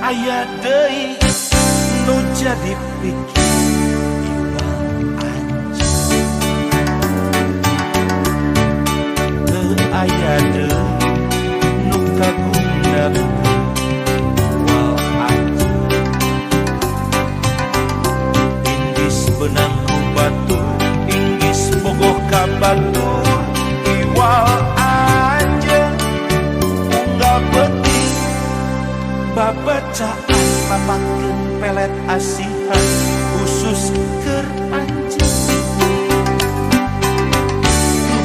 Aya deui nu jadi pikir iwal anjeun. Teu aya deui nu kagundamkeun iwal anjeun. Inggis beunang ku batur, inggis bogoh ka batur, iwal anjeun unggal peuting babacaan mapatkeun pelet asihan khusus keur anjeun.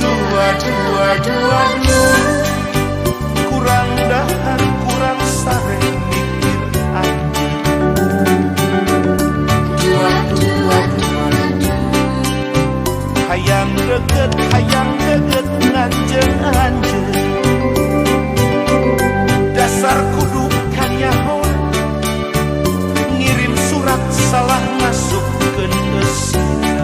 Dua dua dua dua, kurang dahar kurang sare mikir anjeun. Dua dua dua dua, Hayang deket nganjeun anjeun. Dasar kudu kanyahoan, ngirim surat salah masukkeun eusina.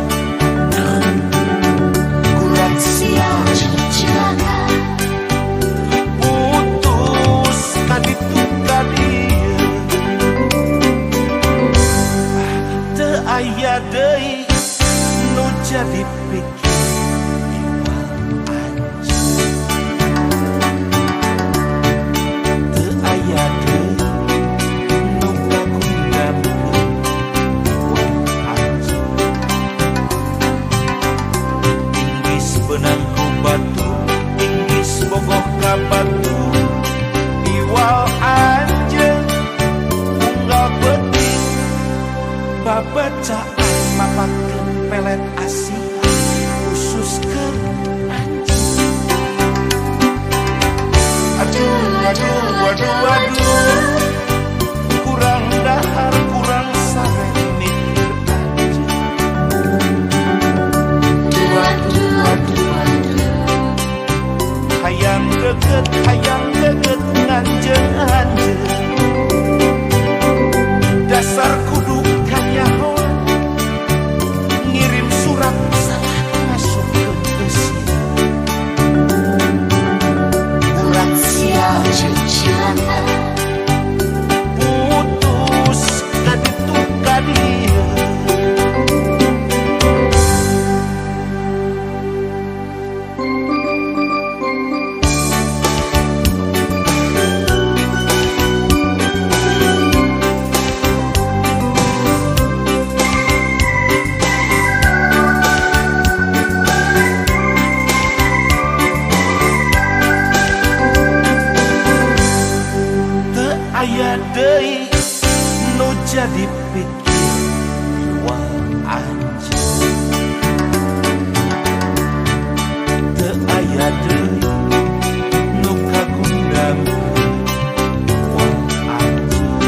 Kurang sial jeung cilaka. Putus kaditu kadieu, teu aya deui nu jadi pikir iwal anjeun. Teu aya deui nu kagundamkeun iwal anjeun. Inggis beunang ku batur, inggis bogoh ka batur, iwal anjeun unggal peuting babacaan mapatkeun pelet asihan khusus keur anjeun. Aduh aduh aduh aduh, kurang dahar kurang sare mikir anjeun. Dua dua dua dua, Hayang deket nganjeun anjeun. Dasar kudu kanyahoan, ngirim surat salah masukkeun eusina. Kurang sial jeung cilaka. Putus kaditu kadieu. Teu aya deui nu jadi pikir iwal anjeun. Teu aya deui nu kagundamkeun iwal anjeun.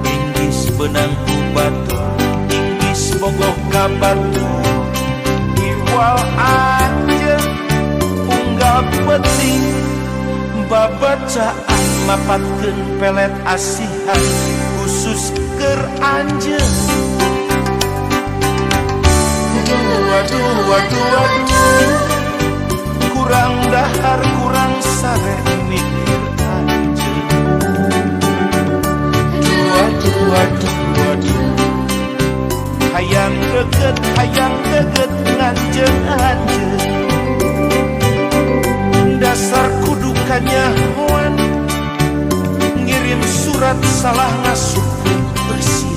Inggis beunang ku batur, inggis bogoh ka batur, iwal anjeun unggal peuting babacaan mapatkeun pelet asihan khusus keur anjeun. Dua dua dua dua, kurang dahar kurang sare mikir anjeun. Dua dua dua dua, Hayang deket nganjeun anjeun. Dasar kudu kanyahoan, ngirim surat salah ngasupkeun eusina.